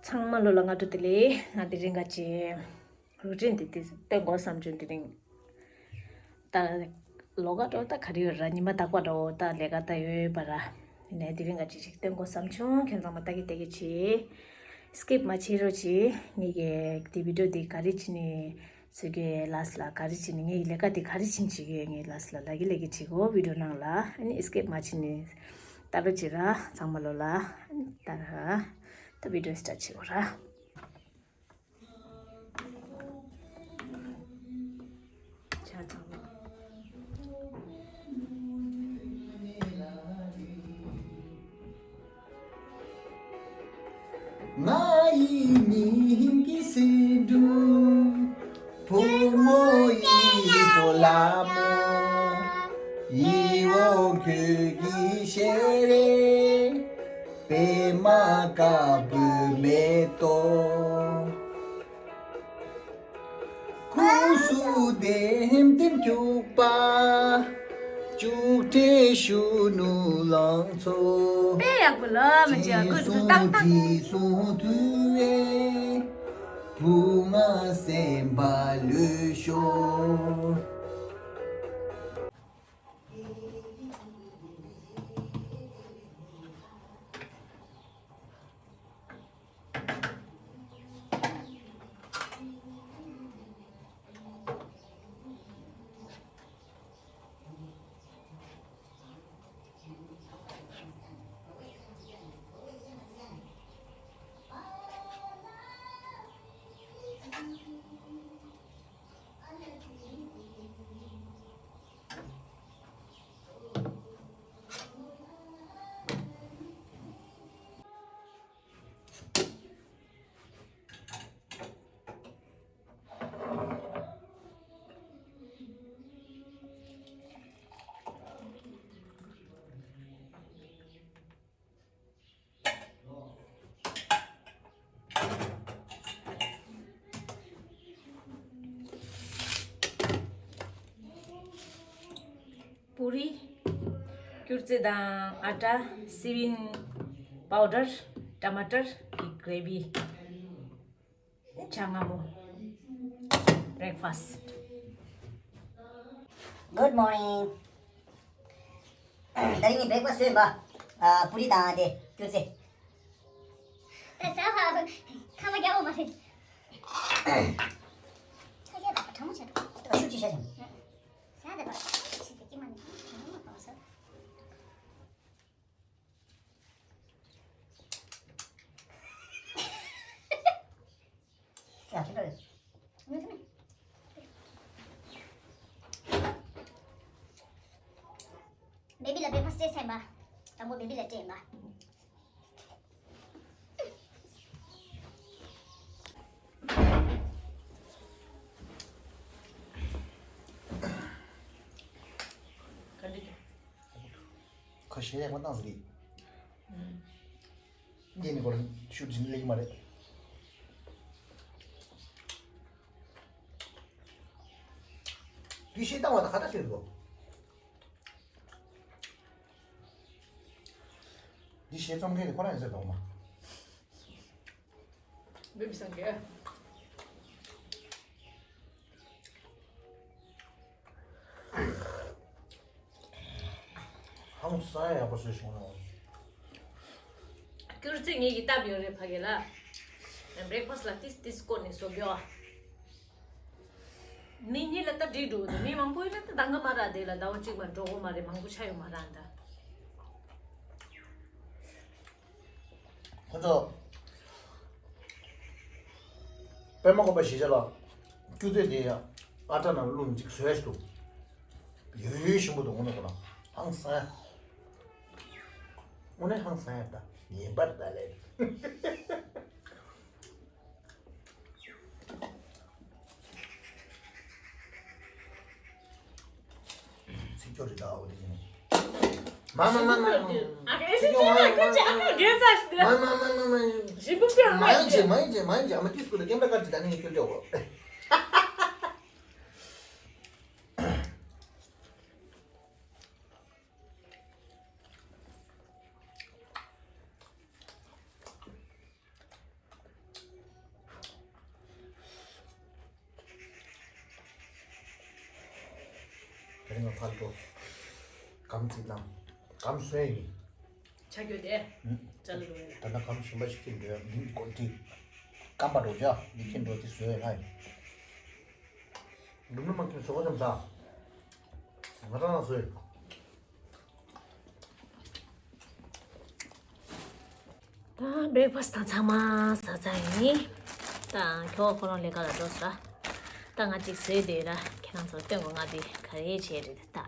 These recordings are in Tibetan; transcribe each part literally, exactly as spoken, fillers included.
ཚང་མ་ལོ་ལ་སྔ་དྲོ་བདེ་ལེགས། ང་དེ་རིང་ག་ཅི་རུ་ཊིན་དེ་དེ་སྟོན་དགོས་བསམ་བྱུང་། དེ་རིང་ད་ལོ་ག་འགྲོ་ད་ག་རེ་ཡོད་ར། ཉི་མ་དག་པ་འགྲོ་ད་ལས་ཀ་ད་ཡོད་པ་ར། ཡིན་ནའི་དེ་རིང་ག་ཅི་ཞིག་སྟོན་དགོས་བསམ་བྱུང་། ཁྱོད་ཚང་མ་ལྟ་གི་ལྟ་གི་བྱེད། སི་ཀིབ་མ་བྱེད་རོགས་བྱེད། ངེད་ཀྱི་དེ་བི་ཌིའོ་དེ་ག་རེ་བྱེད་ནི། སོ་གི་ལ་སི་ལ་ག་རེ་བྱེད་ནི། ངའི་ལས་ཀ་དེ་ག་རེ་བྱེད་ནི་བྱེད་གི། ངའི་ལ་སི་ལ་ལ་གི་ལ་གི་བྱེད་གོ་བི་ཌིའོ་ནང་ལ། ཨ་ནི་སི་ཀིབ་མ་བྱེད་ནི་ལྟ་རོགས་བྱེད་ར། ཚང་མ་ལོ་ལ་ལྟ་ར། ད་བི་ཌིའོ་སི་ཊར་བྱེད་གོ་ར། ཆ་ཚང་མ། ང་ཡི་སྙིང་གི་སེང་འབྲུག་བུ་མོ་ཡི་གྲོ་ལ་མོ། ཡིད་འོང་ཁྱོད་ཀྱི་ཞལ་རས། པད་མ་དཀར་པོའི་མེ་ཏོག་ཁོངས་སུ་ལྡེམ་ལྡེམ་སྐྱུག་པ། ལྕུག་ཕྲན་གཞོན་ནུ་ལང་ཚོ། དཔེ་ཡག་པོ་ལ་མི་བྱེད་ཨ་ཀུན་ཏུ་ཏག་ཏག་དྲི་བསུང་དུ་བའི་བུ་ང་སེམས་པ་ལུས་ཤོར། པུ་རི། སྐྱུར་རྩི་དང་ཨ་ཊ། སི་ཝིན་པའུ་ཌར། ཊ་མ་ཊར་གི་གྷི་རེ་བི། ཇ་མངར་མོ། བྷི་རེག་ཕ་སི་ཊི། Good morning. ད་རིང་ངས་བྷི་རེག་ཕ་སི་ཊི་བཟོས་ཡིན་པ། ཨ། པུ་རི་དང་དེ་སྐྱུར་རྩི། ད་ཟ་བ་ཁ་མ་རྒྱག་འོ་མ་རེད། ད་ཡ་ད་གྲང་མོ་བྱས་འདུག་ད་ཤུགས་ཅིག་བྱས་བྱས། ཟ་དེ་པ་ཞིག་དེ་ཀྱི་མ་ནི་གྲང་མོ་མ་གཏོང་ས། ཡ་ཁྱོད་འདྲ་རེད། ངོ་ཚ་མེད། བེ་བི་ལ་བྷི་རེག་ཕ་སི་ཊི་སྤྲད་ཚར་ཡིན་པ། དང་པོ་བེ་བི་ལ་སྤྲད་ཡིན་པ། ག་འདྲ་ཁ་ཤས་ཡག་པོ་བཏང་ཟིག་རེད། ཨུམ། ངས་ནི་ཁོ་རང་ཤུགས་ཀྱིས་ནི་ལེགས་མ་རེད། འདི་ཤེས་བཏང་བ་དང་ཁ་ཏ་ཤེས་འདུག་འདི་ཤེས་རྩོམ་མཁན་ནི་ཁོ་རང་ཡིན་ཟེར་འདུག་མ། བེ་བི་སང་གེ། ཧང་སང་ཡག་པོ་བཟོས་བྱུང་ན། སྐྱུར་རྩི་ངེད་ཀྱིས་བཏབ་ཡོད་རེད་ཕ་གི་ལ། བྷི་རེག་ཕ་སི་ཊི་ལ་ཏིས་ཏིས་བསྐོལ་ནས་བཟོ་རྒྱུ་ཨ། མི་གཉིས་ལ་ད་འགྲིག་འགྲོ་འདུག་མི་མང་པོ་ཡིན་ན་ད་ཟླ་བ་མ་རག་དེ་ལ་ཟླ་བ་གཅིག་མ་འགྲོ་གོ་མ་རེད། མང་པོ་ཆགས་ཡོད་མ་རེད་ད། ཁོ་ཚོ་པད་མ་བཀོད་པ་ཞེས་བྱ་ལ་སྐྱུར་རྩི་དེ་ཡང་ཨ་ཊ་ནང་བླུགས་ནས་ཅིག་བཟོས་འདུག་ཡོད་ཡོད་ཞིམ་པོ་འདུག་དངོས་གནས་ཁོ་ན་ཧང་སང་། དངོས་གནས་ཧང་སང་ཡ་ད་ངེས་པར་ད་ལས། ཚིག་སྐྱོ་རེད་ད་འོ་དེ་བཞིན། མ་མ་མ་མ་མ། ཨ་ཁ་ཨེ་ཤི་ཅི་ལ་ཁ་ཅི་ཨ་ཁ་རྒྱལ་ས་ཞིག་ད། མ་མ་མ་མ་མ། ཞིམ་པོ་ཕྱིར་མ་ཡིན་ཅེ་མ་ཡིན་ཅེ་མ་ཡིན་ཅེ་ཨ་མ་ཏིས་ཀུ་ལ་ཀེམ་ར་ཀར་ཅི་ད་ནི་ངས་ཁྱོད་འཇོག་གོ། ཕར་འགྲོ། སྒམ་གཅིག་བླངས། སྒམ་སོན་ཡིན། ཆ་རྒྱུས་དེ། ཧུམ། ཅ་ལག་འགྲོ་ཡིན། ད་ལྟ་སྒམ་གཞན་པ་ཞིག་ཁྱེར་འགྲོ་ཡ་མིན་གོ་འདི། སྐམ་པ་འགྲོ་བྱ་འདི་ཁྱེར་འགྲོ་དེ་བཟོས་ཡོད་ལ་ཡིན། ལུམ་ལུམ་མ་ཁྱེར་བཟོ་ག་ཙམ་ཟ། ང་རང་རང་བཟོས། ད་བྷེ་རེག་ཕ་སི་དང་ཚང་མ་ཟ་ཚར་ཡིན། ད་ཁྱོ་ཁོ་རང་ལས་ཀ་ལ་འགྲོ་ས། ད་ང་གཅིག་བཟོས་བསྡད་ར། ཁྱེད་རང་ཚོར་སྟོན་དགོས། ང་འདི་ག་རེ་བྱས་རེད་ད།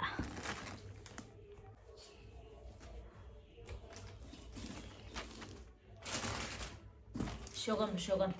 ཤོ་གམ་ཤོ་གམ།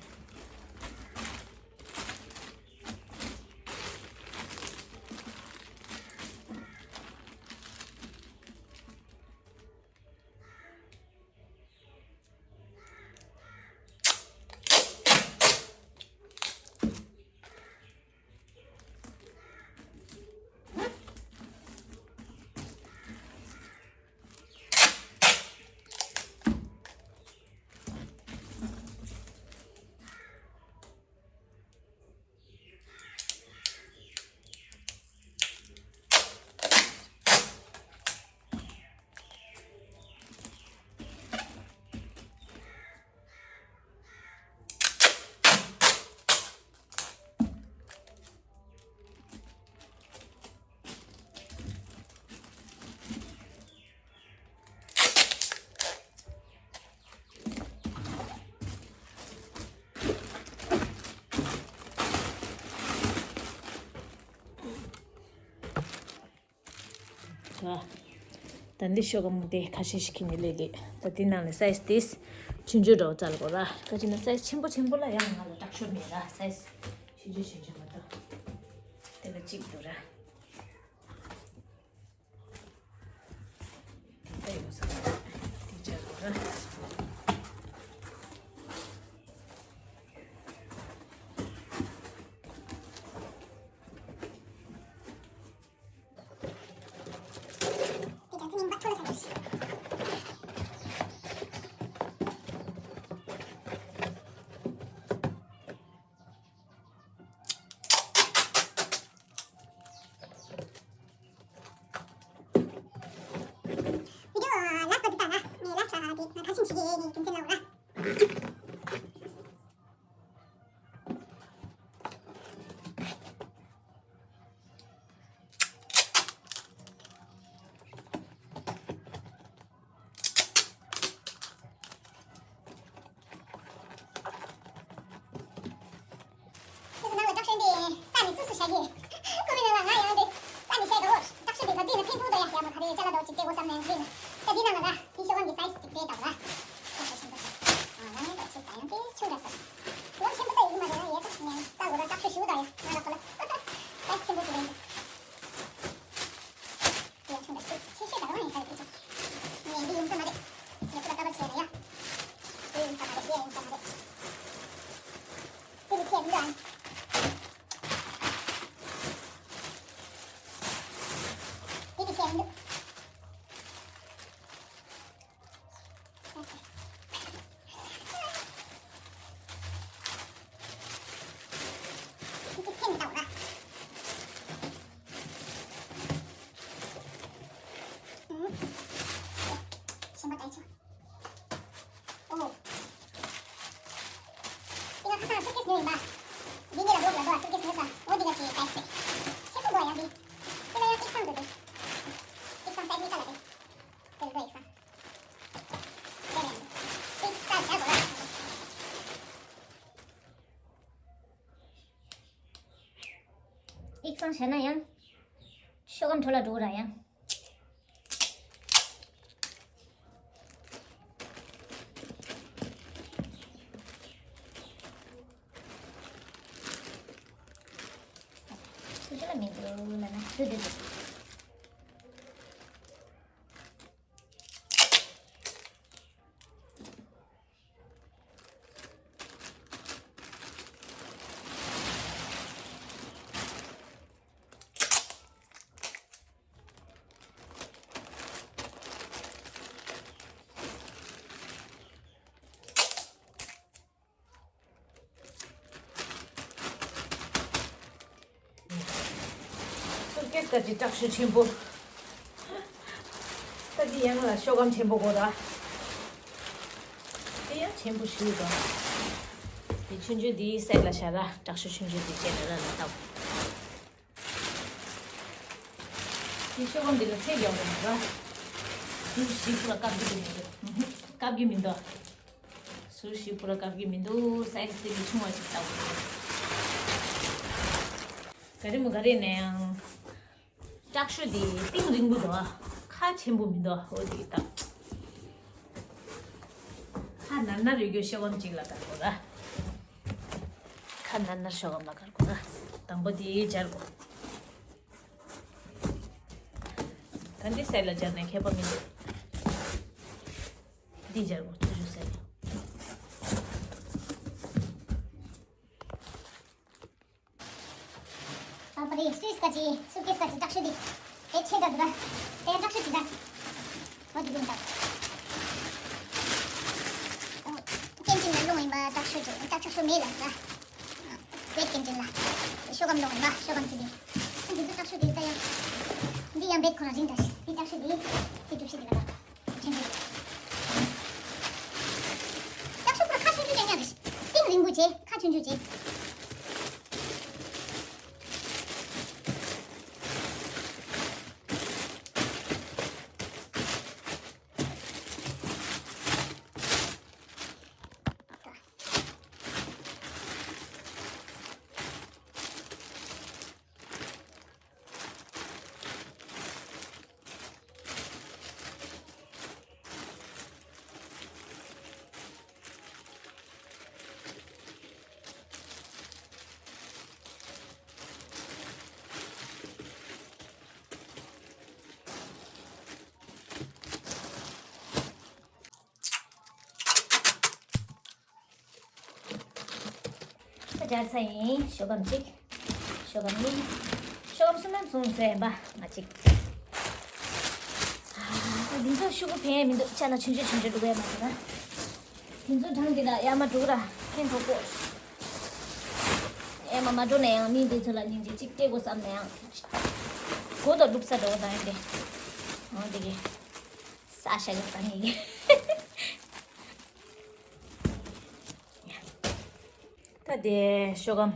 ད་འདི་ཤོ་གམ་དེ་ཁ་ཤས་ཤིག་ཁྱེར་ནས་སླེབས་ཀྱི། ད་འདི་ནང་ནས་སའི་ཛི་དེ་ཆུང་ཆུང་འདྲ་བོ་བཙལ་དགོས་ར། ག་ཅི་ན་སའི་ཛི་ཆེན་པོ་ཆེན་པོ་ལ་ཡང་ང་ལ་དྲག་ཤོས་མེད་ར། སའི་ཛི་ཆུང་ཆུང་ཆུང་ཆུང་མ་གཏོགས། དེ་ལ་གཅིག་འདུག་ར། དེ་ལྟ་ཡོད་ས་རེད། དེ་བྱ་དགོས་ར། བི་ཌི་ཡོ་ལ་སྟག་པ་འདི་ལྟ་ན་ངས་ལ་སྟག་འདི་ང་མཐར་ཕྱིན་བྱེད་ཀྱི་ཡིན་རྒྱུ་མཚན་ལ་འོ་ན། ཁྱེད་ཚོ་ནང་ལ་སྐྲག་ཤོས་འདི་རྩ་ནས་སུ་སུ་བཞག་གི། ཁོ་མི་ནང་ལ་ང་ཡང་འདི་རྩ་ནས་བཤད་དོ། སྐྲག་ཤོས་འདི་ད་འདི་ནི་ཕན་ཐོགས་ད་ཡ་ཡ་མ་ག་རེ་ཅ་ལག་འདྲ་ཅིག་སྤྲད་དགོས་བསམ་ནས་འདི་ནི་ད་འདི་ནང་ལ་ད་འདི་ཤོག་ཁང་གི་སའི་ཛི་ཅིག་སྤྲད་དང་ལ། ཁ་ཤས་ཆེན་པོ་ཞིག་ང་ནི་ད་ཆེ་ད་ཡང་ཏིས་ཆུང་འདྲ་ས། ཁོ་ཆེན་པོ་ད་ཡིན་མ་རེད་ན་ཡ་ད་ངས་ད་ལོ་ད་སྐྲག་ཤོས་ཞུ་ད་ཡ་ང་ལ་ཁོ་ལ་སའི་ཛི་ཆེན་པོ་ཞིག་རེད། དེ་ཡང་ཆུང་འདྲ་ཆེ་ཆེ་ཤོས་ད་རང་ཡིན་ས་རེད་དེ་ཚོ། ངས་འདི་ཡིན་ས་མ་རེད། ངས་ཁོ་ལ་ལྟ་བ་བྱས་ན་ཡ། དེ་ཡིན་ས་མ་རེད། དེ་ཡིན་ས་མ་རེད། དེ་ལས་ཆེ་མི་འདུག་ཨ། དེ་ལས་ཆེ་མི་འདུག་དེ་ལས་ཆེ་མི་འདུག་ཨ། ཨུམ། ཞིམ་པོ་ད་ཆོག་ཨོ། འདི་ང་ཁ་སང་སུཊ་ཀེས་ཉོས་ཡིན་པ། འདི་ཉིད་ལ་སྒོག་ལ་འགྲོ་བ་སུཊ་ཀེས་ཉོས་ཙང་འོ་འདི་ལ་ཞེས་ཏའི་སི་ཆེ་པོ་འགྲོ་ཡང་འདི། དེ་ལ་ཡང་ཨིག་སང་འདུག་འདུག་ཨིག་སང་སའི་ཛི་གཉིས་ཀ་ལ་འདུག་དེ་ལ་འགྲོ་ཨིག་སང་། དེ་ལ་ཡང་འདུག་ཨིག་སང་བྱ་དགོས་ལ། ཨིག་སང་བྱས་ན་ཡང་། ཤོག་སྒམ་འཕྲོ་ལ་འགྲོ་གི་ར་ཡང་། ཁུ་ཆུ་ལ་མི་འདུག་ལ་ན་ཁུ་འདུག་སུར་སྐྱ་ ད་ཅི་དྲག་ཤོས་ཆེན་པོ། ད་ཅི་ཡང་ལ་ཤོག་སྒམ་ཆེན་པོ་དགོས་ར། དེ་ཡང་ཆེན་པོ་ཞིག་ར། དེ་ཆུང་ཆུང་དེ་སེག་ལ་བཞག་ར། དྲག་ཤོས་ཆུང་ཆུང་དེ་བྱས་ནས་ར་ལ་བཏབ། དེ་ཤོག་སྒམ་དེ་ལ་ཚད་ཡོང་ར། དེ་ཞིག་པོ་ལ་བཀབ་ཀྱི་མི་འདུག་བཀབ་ཀྱི་མི་འདུག་ཟུར་ཞིག་པོ་ལ་བཀབ་ཀྱི་མི་འདུག་སའི་ཛི་དེ་ལས་ཆུང་བ་ཞིག་བཏབ། ག་རེ་མོ་ག་རེ་ནས་ཡང་། དྲག་ཤོས་དེ་གཏིང་རིང་པོ་འདུག་ཁ་ཆེན་པོ་མི་འདུག་འོ་དེ་བཏབ། ཁ་ནར་ནར་ཡོད་རྒྱུ་ཤོག་སྒམ་གཅིག་ལ་དགར་དགོས་ར། ཁ་ནར་ནར་ཤོག་སྒམ་ལ་དགར་དགོས་ར། དང་པོ་དེ་སྦྱར་དགོས། ད་འདི་སའི་ལ་སྦྱར་ནས་ཁྱད་པར་མི་འདུག་འདི་སྦྱར་དགོས་ཚུར་ཞུ་སའི་ལ། ཨ་པ་རེ། སུས་ཀ་ཅི་སུ་ཀེས་ཀ་ཅི་དྲག་ཤོས་དེ། དེ་ཆེ་ད་འདུག་ར། དེ་དྲག་ཤོས་ཅི་ད། འོ་དེ་དུང་ད། ཀེན་ཅིན་ལ་ལོང་ཡིན་པ་དྲག་ཤོས་ཅི་ད་དྲག་ཤོས་མེད་ལ་ད། བེད་ཀེན་ཅིན་ལ། ཤོག་སྒམ་ལོང་ཡིན་པ་ཤོག་སྒམ་ཅི་དེ། འདི་ཚོ་དྲག་ཤོས་དེ་ད་ཡང་། འདི་ཡང་བེད་ཁོ་རང་རིང་ད། འདི་དྲག་ཤོས་དེ། དེ་གྲུབ་ཤོས་དེ་ལ་ད། ཆེན་པོ། དྲག་ཤོས་ཁོ་ཁ་ཆུང་ཆུང་ཅན་ཡང་རེད། གཏིང་རིང་པོ་བྱས་ཁ་ཆུང་ཆུང་བྱས། ད་སྦྱར་ཚར་ཡིན། ཤོག་སྒམ་གཅིག་ཤོག་སྒམ་གཉིས། ཤོག་སྒམ་གསུམ་ལམ་གསུམ་བཟོས་ཡིན་པ་ང་གཅིག་ད་འདི་ཚོ་ཤོག་གུ་ཕན་མི་འདུག་ཆ་ན་ཆུང་ཆུང་ཆུང་ཆུང་འགྲོ་གི་ཡ་མ་འདུག་ན། འདི་ཚོ་གྲངས་འདི་ལ་ཡ་མ་འགྲོ་ར་ཕན་ཐོགས་པོ། ཡ་མ་མ་འགྲོ་ན་ཡང་མི་འདི་ཚོ་ལ་སྙིང་རྗེ་གཅིག་སྤྲད་དགོས་བསམ་ན་ཡང་། གོ་དོ་བླུགས་ས་འགྲོ་དང་ཡིན་ཏེ། འོ་དེ་གི། ས་ཤ་ཡོད་པ་ནི། ད་དེ་ཤོག་སྒམ།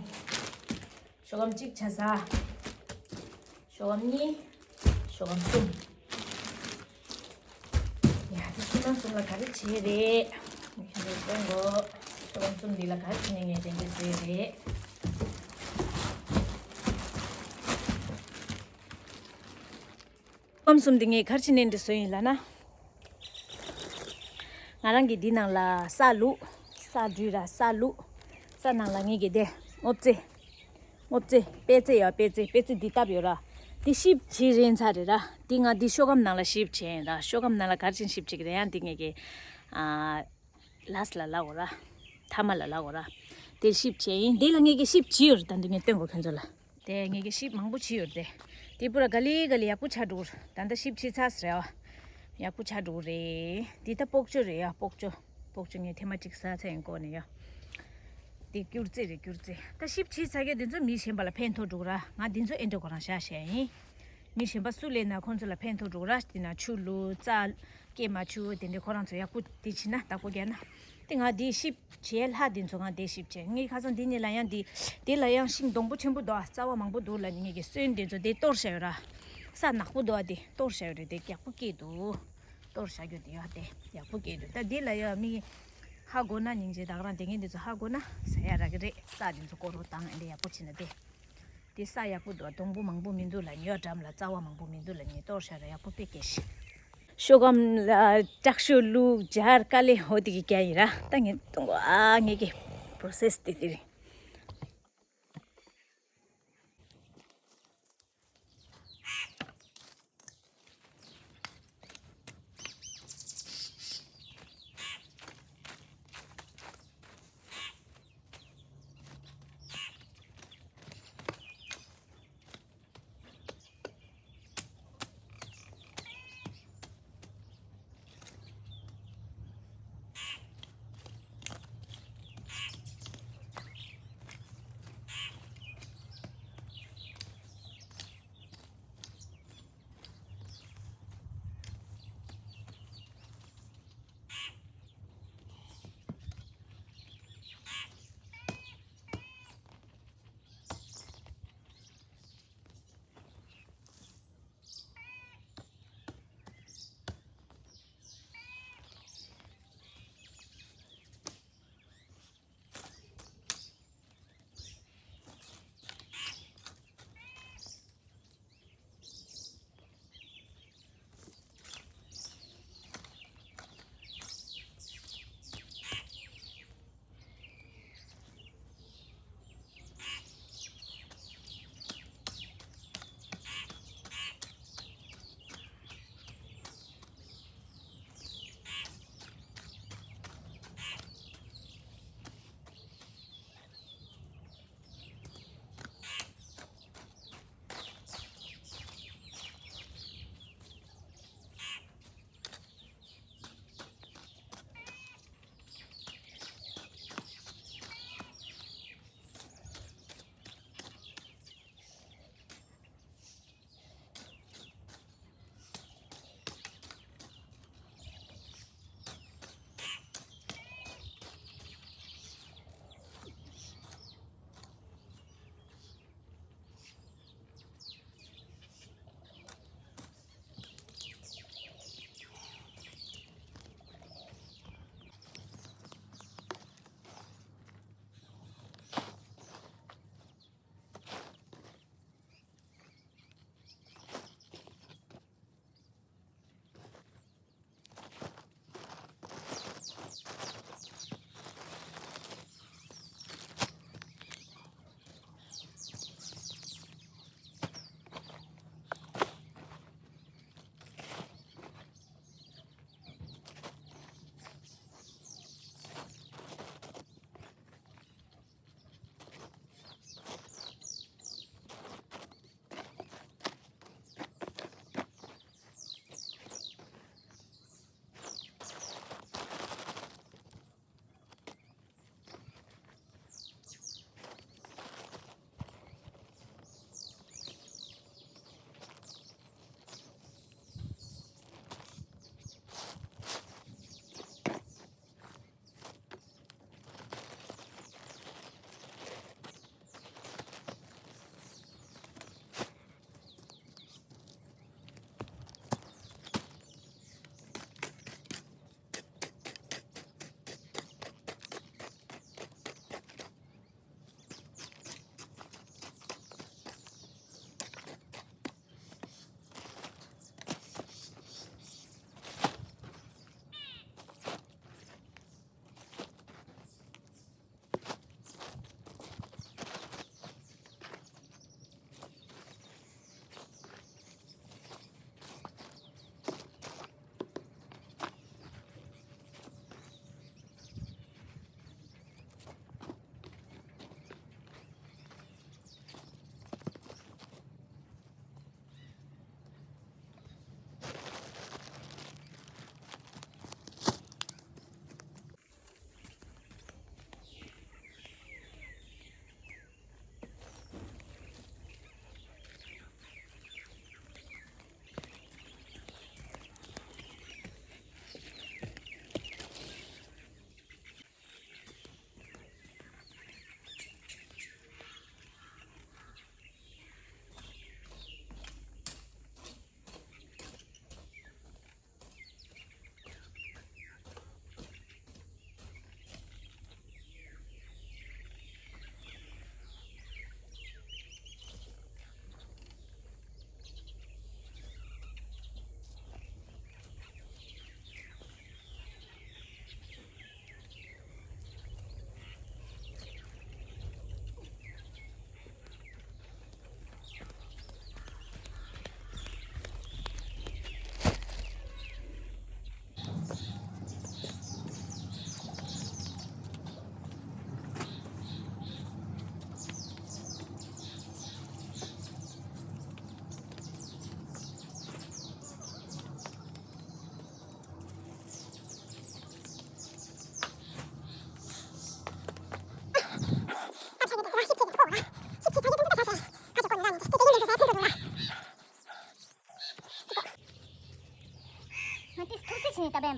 ཤོག་སྒམ་གཅིག་ཆ་ས། ཤོག་སྒམ་གཉིས། ཤོག་སྒམ་གསུམ། ཡ་དེ་གསུམ་ན་གསུམ་ལ་ག་རེ་བྱེད་རེད། ཁྱེད་ཚོས་སྟོན་གོ་ཤོག་སྒམ་གསུམ་འདི་ལ་ག་རེ་བྱེད་ནས་ངས་དེ་འདྲ་བཟོས་རེད། ཤོག་སྒམ་གསུམ་འདི་ངས་ག་རེ་བྱེད་ནས་འདི་བཟོས་ཡིན་ལབ་ན། ང་རང་གིས་འདི་ནང་ལ་ས་བླུགས། ས་བྲུས་ར་ས་བླུགས། ས་ནང་ལ་ངེད་ཀྱི་དེ་སྔོ་ཚལ། སྔོ་ཚལ་པད་ཚལ་ཡོད། པད་ཚལ་པད་ཚལ་འདི་བཏབ་ཡོད་ར། འདི་ཤིབ་བྱེད་རན་ཚར་རེད་ར། འདི་ང་འདི་ཤོག་སྒམ་ནང་ལ་ཤིབ་བྱས་ཡིན་ར། ཤོག་སྒམ་ནང་ལ་ག་རེ་བྱེད་ཤིབ་བྱེད་ཀྱི་རེད། ཡང་འདི་ངེད་ཀྱི་ཨ་ལཱས་ལ་ལབ་དགོས་ར། མཐའ་མ་ལ་ལབ་དགོས་ར། དེ་ཤིབ་བྱས་ཡིན། འདི་ལ་ངེད་ཀྱི་ཤིབ་བྱས་ཡོད་རེད། ད་འདི་ངས་སྟོན་དགོས་ཁྱོད་ཚོ་ལ། དེ་ངེད་ཀྱི་ཤིབ་མང་པོ་བྱས་ཡོད་རེད། དེ་པུ་ར་ག་ལེ་ག་ལེ་ཡག་པོ་ཆགས་འགྲོ་གི་རེད། ད་ལྟ་ཤིབ་བྱས་ཚར་ཟེར་ཡ། ཡག་པོ་ཆགས་འགྲོ་གི་རེད། འདི་ད་སྤོག་ཅོ་རེད་ཡ། སྤོག་ཅོ། སྤོག་ཅོ་ངས་ཐེངས་མ་གཅིག་ཟ་ཚར་ཡིན་གོ་ནས་ཡ། འདི་སྐྱུར་རྩི་རེད་སྐྱུར་རྩི། ད་ཤིབ་བྱས་ཚར་གི་འདི་ཚོ་མི་གཞན་པ་ལ་ཕན་ཐོགས་འགྲོ་གི་ར། ང་འདི་ཚོ་ཨེ་འདྲ་ཁོ་རང་བཞག་བཞག་ཡིན། མི་གཞན་པ་སུ་སླེབས་ན་ཁོང་ཚོ་ལ་ཕན་ཐོགས་འགྲོ་གི་ར། དེ་ན་ཆུ་བླུགས་རྩྭ། སྐྱེས་མ་ཆུ་དེ་འདྲའི་ཁོ་རང་ཚོ་ཡག་པོ་དེ་བྱིན་ན་བདག་པོ་རྒྱག་ན། དེ་ང་དེ་ཤིབ་བྱས་ལྷ་དེ་ཚོ་ང་དེ་ཤིབ་བྱས། ངས་ཁ་སང་དེ་གཉིས་ལ་ཡང་དེ་དེ་ལ་ཡང་ཤིང་སྡོང་པོ་ཆེན་པོ་འདུག་ཨ། རྩ་བ་མང་པོ་འདུག་ལ་ངས་ཀྱི་སོན་དེ་ཚོ་དེ་གཏོར་བཞག་ཡོད་ར། ས་ནག་པོ་འདུག་ཨ། དེ་གཏོར་བཞག་ཡོད་རེད། དེ་ཡག་པོ་སྐྱེས་འདུག་གཏོར་བཞག་རྒྱུ་དེ་ཡོད་དེ་ཡག་པོ་སྐྱེས་འདུག་ད་དེ་ལ་ཡང་མི་ཧ་གོ་ན་སྙིང་རྗེ། ད་ག་རང་དེ་ངས་དེ་ཚོ་ཧ་གོ་ན་ཟ་ཡ་རག་གི་རེད། ས་དེ་ཚོ་སྐོར་རོ་བཏང་ཨ་འདི་ཡག་པོ་བྱས་ན་དེ། དེ་ས་ཡག་པོ་འདུག་སྡོང་པོ་མང་པོ་མི་འདུག་ལ་ཉོ་འགྲམ་ལ་རྩ་བ་མང་པོ་མི་འདུག་ལ་ངས་གཏོར་བཞག་ར་ཡག་པོ་དཔེ་སྐྱེས་ཤིག་ཤོག་སྒམ་ལ་དྲག་ཤོས་བླུགས་སྦྱར་དཀའ་ལས་འོ་དེ་གི་རྒྱ་ཡིན་ར། ད་ངས་གཏོང་གོ་ཨ་ངས་ཀྱི་པོ་རོ་སེས་དེ་དེ་རེད།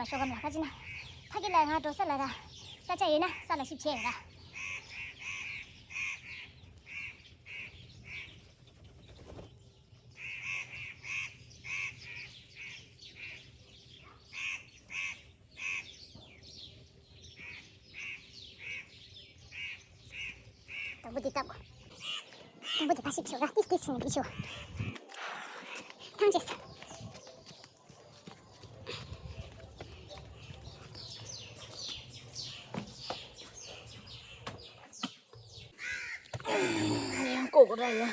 ཤོག་སྒམ་ལ་ཁ་ཅིག་ན། ཕ་གི་ལ་ང་འགྲོ་ས་ལ་ར། ས་ཆ་ཡོད་ན་ས་ལ་ཞིབ་བྱས་ར། དང་པོ་འདི་བཏབ་གོ། དང་པོ་འདི་ཕ་ཞིབ་ཆེ་བ་ཏིས་ཏིས་ཕྱིན་ནས་འདི་ཆེ་བ། ཐང་ཆད། ཡང་ཀོ་ཀོ་ར་ཡ།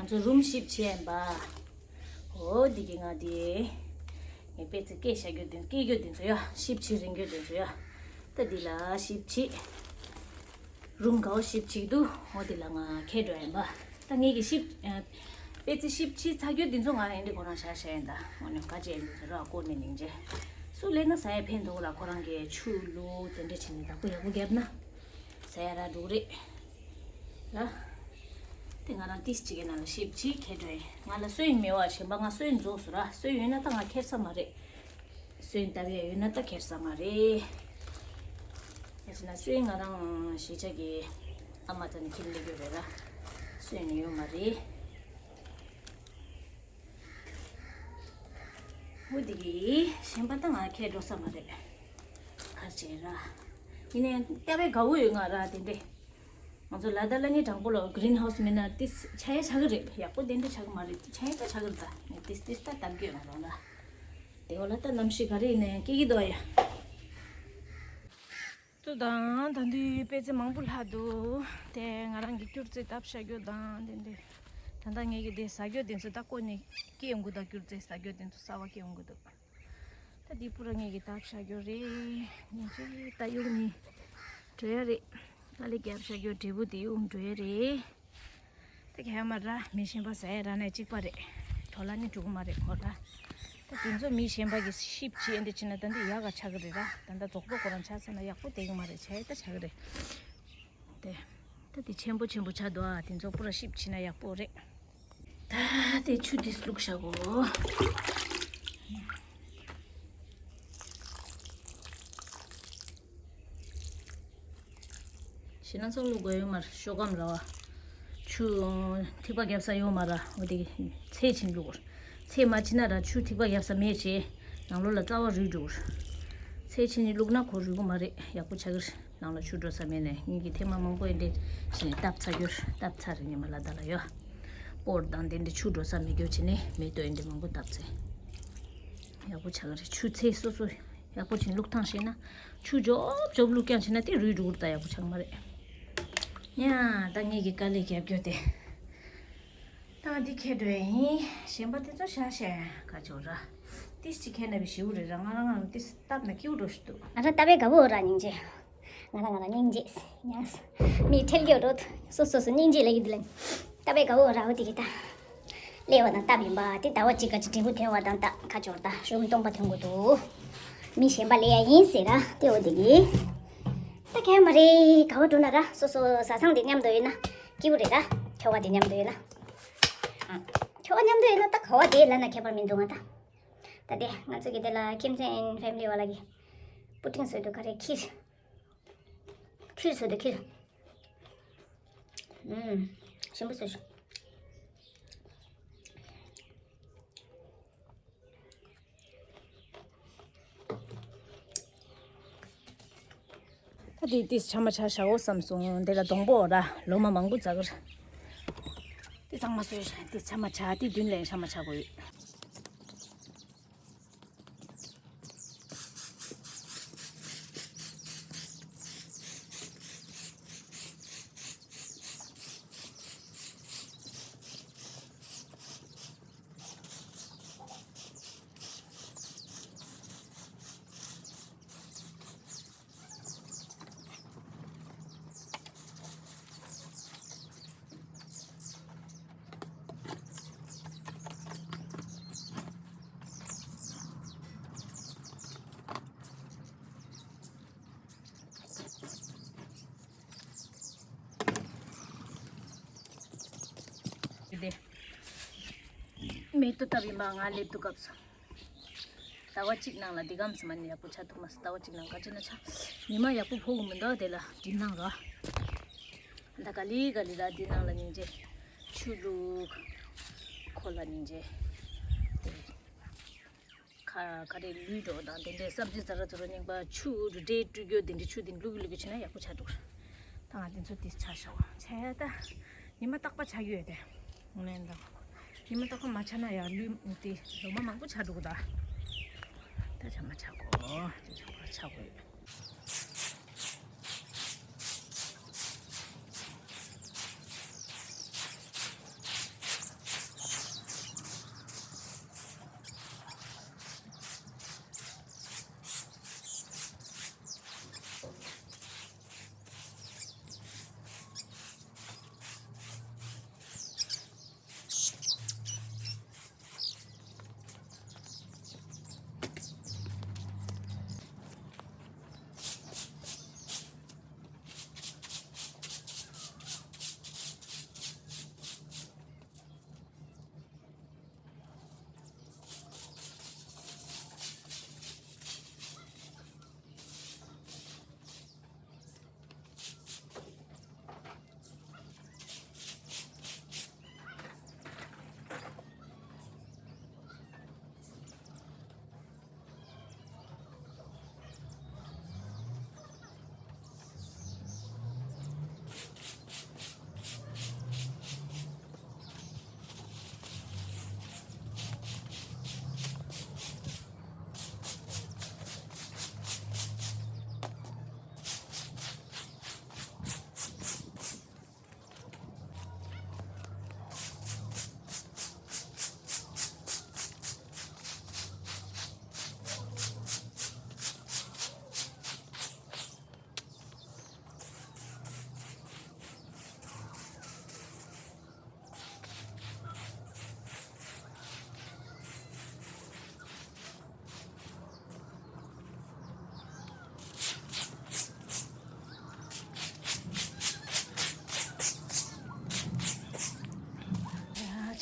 ང་ཚོ་རུམ་ཞིབ་བྱས་ཡིན་པ། འོ་འདི་གི་ང་དེ། ངས་པེ་ཙི་སྐད་བཤད་རྒྱུ་དེ་སྐད་རྒྱུ་དེ་ཚོ་ཡ་ཞིབ་བྱེད་རིང་རྒྱུ་དེ་ཚོ་ཡ། ད་འདི་ལ་ཞིབ་བྱེད། རུམ་གའོ་ཞིབ་བྱེད་དུ་འོ་འདི་ལ་ང་ཁྱེར་འགྲོ་ཡིན་པ། ད་ངས་ཀྱི་ཞིབ། པེ་ཙི་ཞིབ་བྱེད་ཚ་རྒྱུ་འདི་ཚོ་ང་ཡིན་འདི་ཁོ་རང་བྱ་བྱ་ཡིན་ད། འོ་ནི་ཀ་ཅེ་འདི་ཚོ་ར་བསྐོར་ནས་ནིང་རྗེ། སུ་ལས་ན་ཟ་ཡ་ཕན་འདུག་ལ་ཁོ་རང་གི་ཆུ་ལུ་དེ་འདྲ་བྱེད་ནས་བདག་པོ་ཡག་པོ་བརྒྱབ་ན། ཟ་ཡ་ར་འགྲོ་རེད། ར། དེ་ང་རང་ཏིས་གཅིག་གི་ནང་ལ་ཞིབ་ཅིག་ཁྱེར་འགྲོ་ཡིན། ང་ལ་སོན་མེད་བ་གཞན་པ་ང་སོན་རྫོགས་སོ་ར། སོན་ཡོད་ན་ད་ང་ཁྱེར་ས་མ་རེད། སོན་བཏབ་ཡ་ཡོད་ན་ད་ཁྱེར་ས་མ་རེད། ཡ་ཟེར་ན་སོན་ང་རང་གཞིས་ཆགས་ཀྱི་ཨ་མ་ཚ་ནས་ཁྱེར་སླེབས་ཡོད་རེད་ར། སོན་ནི་ཡོད་མ་རེད། འོ་དེ་གི་གཞན་པ་ད་ང་ཁྱེར་འགྲོ་ས་མ་རེད། ག་རེ་བྱེད་ར། ཡིན་ནའི་ལྟ་བའི་དགའ་བོ་ཡོད་ང་ར་དེ་འདྲས། ང་ཚོ་ལ་དྭགས་ལ་ནི་དྲང་པོ་ལ་གི་རིན་ཧའུ་སི་མེད་ན་ཏིས་ཆ་ཡ་ཆག་གི་རེད། ཡག་པོ་དེ་འདྲས་ཆག་གི་མ་རེད། ཆ་ཡ་ད་ཆག་གི་རེད་ད། ནི་ཏིས་ཏིས་ད་བཏབ་གི་ཡོད་ང་རང་ལ། དེ་བ་ལ་ད་གནམ་གཤིས་ག་རེ་ཡིན་ན་ཡང་སྐྱེ་གི་འདུག་ཡ། ཏུ་དང་ད་འདི་པེ་ཙི་མང་པོ་ལྷག་འདུག་དེ་ང་རང་གི་སྐྱུར་རྩི་བཏབ་བཞག་རྒྱུ་དང་དེ་འདི། ད་ལྟ་ངས་ཀྱི་དེ་ཟ་རྒྱུ་དེ་ཚོ་ད་བསྐོལ་ནས་སྐྱེ་ཡོང་གི་འདུག་སྐྱུར་རྩི་ཟ་རྒྱུ་དེ་ཚོ་གསར་བ་སྐྱེ་ཡོང་གི་འདུག་ད་འདི་པུ་ར་ངས་ཀྱི་བཏབ་བཞག་རྒྱུ་རེད། ཉིན་ཅིག་ད་ཡུག་ནི་འགྲོ་ཡ་རེད། ད་ལས་རྒྱབ་བཞག་རྒྱུ་འབྲས་བུ་དེ་ཡུག་འགྲོ་ཡ་རེད། ད་ག་ཡ་མ་ར་མི་གཞན་པ་ཟ་ཡ་ར་ནས་གཅིག་པ་རེད། གྲོ་ལ་ནི་འགྲོ་གི་མ་རེད་ཁོ་ར། ད་དེ་ཚོ་མི་གཞན་པ་གི་ཤིབ་བྱེད་འདི་བྱེད་ན་ད་འདི་ཡག་ག་ཆག་གི་རེད་ར། ད་ད་རྫོགས་པོ་ཁོ་རང་ཆགས་ས་ན་ཡག་པོ་དེ་གི་མ་རེད། ཆ་ཡ་ད་ཆག་གི་རེད། དེ། ད་དེ་ཆེན་པོ་ཆེན་པོ་ཆགས་འདུག་ཨ། དེ་ཚོ་པུ་ར་ཤིབ་བྱེད་ན་ཡག་པོ་རེད། ད་དེ་ཆུ་དེ་བླུགས་བཞག་གོ། ཞེ་ན་ཚོགས་བླུགས་དགོས་ཡོད་མ་རེད། ཤོག་སྒམ་ར་བ། ཆུ་ཐིགས་པ་རྒྱབ་ས་ཡོད་མ་རེད། འོ་དེ་ཚད་ཕྱིན་བླུགས། ཚད་མ་ཕྱིན་ན་ར་ཆུ་ཐིགས་པ་རྒྱབ་ས་མེད་བྱས། ནང་ལོགས་ལ་རྩ་བ་རུལ་འགྲོ། ཚད་ཕྱིན་ནས་བླུགས་ན་ཁོ་རུལ་གི་མ་རེད། ཡག་པོ་ཆགས་ཀྱི་རེད། ནང་ལ་ཆུ་འགྲོ་ས་མེད་ནས་ངེད་ཀྱི་ཐེངས་མ་མང་པོ་ཡིན་དེ་བྱས་ནས་བཏབ་ཚར་རྒྱུ་རེད། བཏབ་ཚར་རེད། ཉི་མ་ལ་ད་ལ་ཡོད། སྤོར་དང་དེ་འདྲ་ཆུ་འགྲོ་ས་མེད་རྒྱུ་བྱས་ནས་མེ་ཏོག་ཡིན་དེ་མང་པོ་བཏབ་ཚེ། ཡག་པོ་ཆགས་ཀྱི་རེད། ཆུ་ཚད་སོ་སོ་ཡག་པོ་བྱས་ནས་བླུགས་ཐང་ཤེས་ན། ཆུ་རྒྱོབ་རྒྱོབ་བླུགས་ཀྱང་བྱས་ན་དེ་རུལ་འགྲོ་གི་རེད། ད་ཡག་པོ་ཆགས་མ་རེད། ཡ། ད་ངེད་ཀྱི་དཀའ་ལས་རྒྱབ་རྒྱུ་དེ། ད་འདི་ཁྱེར་འགྲོ་ཡ་ཡིན། གཞན་པ་དེ་ཚོ་ཤ་ཤ་ཁ་ཆོ་ར། ཏིས་ཅི་ཁྱེར་ན་བི་ཞིའུ་རེད་ར། ང་རང་ང་རང་ཏིས་བཏབ་ན་ཀིའུ་འགྲོ་ཞིག་འདུག་ང་རང་ལྟ་བའི་དགའ་བོ་ར་སྙིང་རྗེ། ང་རང་ང་རང་སྙིང་རྗེ། ཡང་མི་ཁྲེལ་གྱི་རོ། སོ་སོ་སོ་སྙིང་རྗེ་ལ་ཡིད་ལ། ལྟ་བའི་དགའ་བོ་ར་བོ་དེ་གི་ད། ལས་བ་དང་སྟབས་ཡིན་པ་དེ་ཟླ་བ་གཅིག་ག་ཅིག་འབྲས་བུ་ཐོན་བ་དང་ད་ཁ་ཆོར་ད་ཤོག་སྟོང་པ་ཐོན་དགོས་འདུག་མི་གཞན་པ་ལས་ཡ་ཡིན་ཟེར་ར་དེ་འོ་དེ་གི། ད་ག་མ་རེད། དགའ་བོ་འགྲོ་ན་ར་སོ་སོ་བཟའ་ཚང་དེ་མཉམ་དུ་ཡོད་ན་སྐྱིད་པོ་རེད་ར། ཁྱོ་ག་དེ་མཉམ་དུ་ཡོད་ན། ཨ། ཁྱོ་ག་མཉམ་དུ་ཡོད་ན་ད་ག་བ་དེ་ལ་ན་ཁྱད་པར་མི་འདུག་ང་ད། ད་དེ་ང་ཚོ་གི་དེ་ལ་ཁྱིམ་མཚེས་ཨིན་ཕེ་མི་ལི་བ་ལ་གི་པུ་ཏིང་བཟོས་འདུག་ག་རེ་ཁིར། ཁིར་བཟོས་འདུག་ཁིར། ཨུམ། ཞིམ་པོ་བཟོས་ཤག་ད་དེ་ཏིས་ཆ་མ་ཆ་བཞག་འོ་བསམ་སོང་། དེ་ལ་སྡོང་པོ་ར་ལོ་མ་མང་པོ་འཛག་གི་རེད། ཏིས་ཚང་མ་བཟོས་ཤག་ཏིས་ཆ་མ་ཆ་ཏིས་མདུན་ལ་ཡང་ཆ་མ་ཆ་དགོས་ཡོད། མིག་ཏོ་བཏབ་ཡིན་པ་ང་སླེབས་དུས་སྐབས་སུ། ཟླ་བ་གཅིག་ནང་ལ་འདི་གམ་སི་མ་ནི་ཡག་པོ་ཆགས་ཐུབ་མ་སོང་། ཟླ་བ་གཅིག་ནང་ག་ཅི་ན་ཆ། ཉི་མ་ཡག་པོ་ཕོག་གི་མི་འདུག་དེ་ལ་འགྲིམ་གནང་རོགས། ད་ག་ལི་ག་ལི་ར་འདི་ནང་ལ་སྙིང་རྗེ། ཆུ་བླུག་ཁོ་ལ་སྙིང་རྗེ། དེ། ཁ་ཁ་རེ་ལུས་འགྲོ་དང་དེ་འདྲའི་སབ་ཇི་ཟ་ར་ཚོ་ར་རྙིང་པ་ཆུ་རུ་འདྲེ་བཀྲུ་རྒྱུ་དེ་འདྲའི་ཆུ་དེ་བླུག་གི་བླུག་གི་བྱས་ན་ཡག་པོ་ཆགས་འདུག་ད་ང་དེ་ཚོ་དེ་ཆ་ཤོག་བྱས་ད། ཉི་མ་རྟག་པ་ཆ་ཡོད་དེ། ངས་འདང་། ཉི་མ་རྟག་པ་མ་ཆ་ན་ཡང་ལུས་དེ་ལོ་མ་མང་པོ་ཆགས་འདུག་ད། ད་ཆ་མ་ཆ་གོ། ཆ་ཆ་གོ་ཆ་གོ་ཡོད།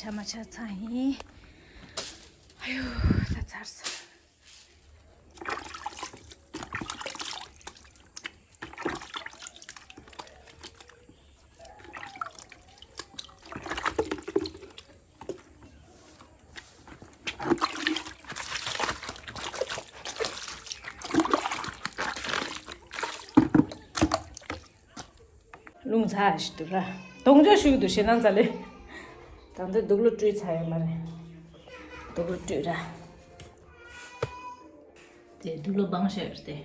ཆ་མ་ཆ་ཚང་ཡིན། ཨ་ཡོ། ད་ཚར་སོང་། རླུང་ཚ་ཞིག་འདུག་ར། གདོང་ཅོག་ཞུགས་འདུག་ཞེ་སྣང་ཚ་ལེ། ད་ལྟ་དུག་ལོག་བཀྲུས་ཚར་ཡོད་མ་རེད། དུག་ལོག་བཀྲུས་ར། དེ་དུག་ལོག་སྦང་བྱས་ཡོད་རེད་དེ།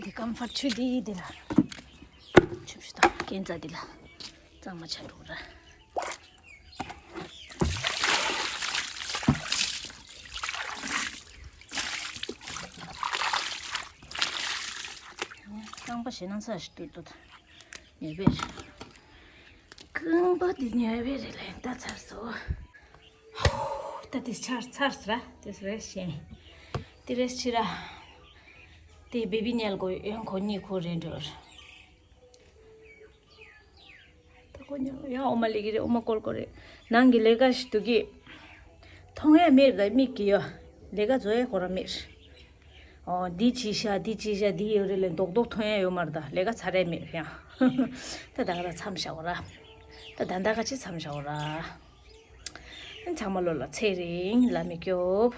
དེ་ཀམ་ཕར་ཆུ་དེ་དེ་ལ། ཆུ་བཞི་དང་སྐས་འཛེག་དེ་ལ། གཙང་མ་ཆ་འགྲོ་ར། རྐང་པ་ཞེ་ན་ས་ཞིག་ཏུ་ཏུ་ཉེ་བེར། རྐང་པ་འདི་ཉེ་བེར་རེད་ལས་ད་ཚར་སོ། ད་དེ་ཚར་ཚར་སོ་ར་དེ་རེས་ཤེས། དེ་རེས་ཕྱི་ར། དེ་བེ་བི་ཉལ་གོ་ཡོན་ཁོ་གཉིས་ཁོ་རེད་འགྲོ། ད་ཁོ་ཉལ་ཡང་ཨོ་མ་ལི་གི་རེད། ཨོ་མ་ཀོལ་ཀོ་རེད། ནང་གི་ལས་ཀ་ཞིག་འདུག་གི་མཐོང་ཡ་མེད་ད་མིག་གི་ཡོ། ལས་ཀ་བཟོ་ཡ་ཁོ་རང་མེད། ཨོ་འདི་བྱེད་ཤག་འདི་བྱེད་ཤག་འདི་ཡོད་རེད་ལས་རྡོག་རྡོག་ཐོན་ཡ་ཡོད་མ་རེད། ད་ལས་ཀ་ཚར་ཡ་མེད་ཡང་། ད་ད་ག་རང་མཚམས་བཞག་འོ་ར། ད་ད་ལྟ་ག་ཅི་མཚམས་བཞག་འོ་ར། ཚང་མ་བློ་ལ་ཚེ་རིང་ལ་མི་སྐྱོབ།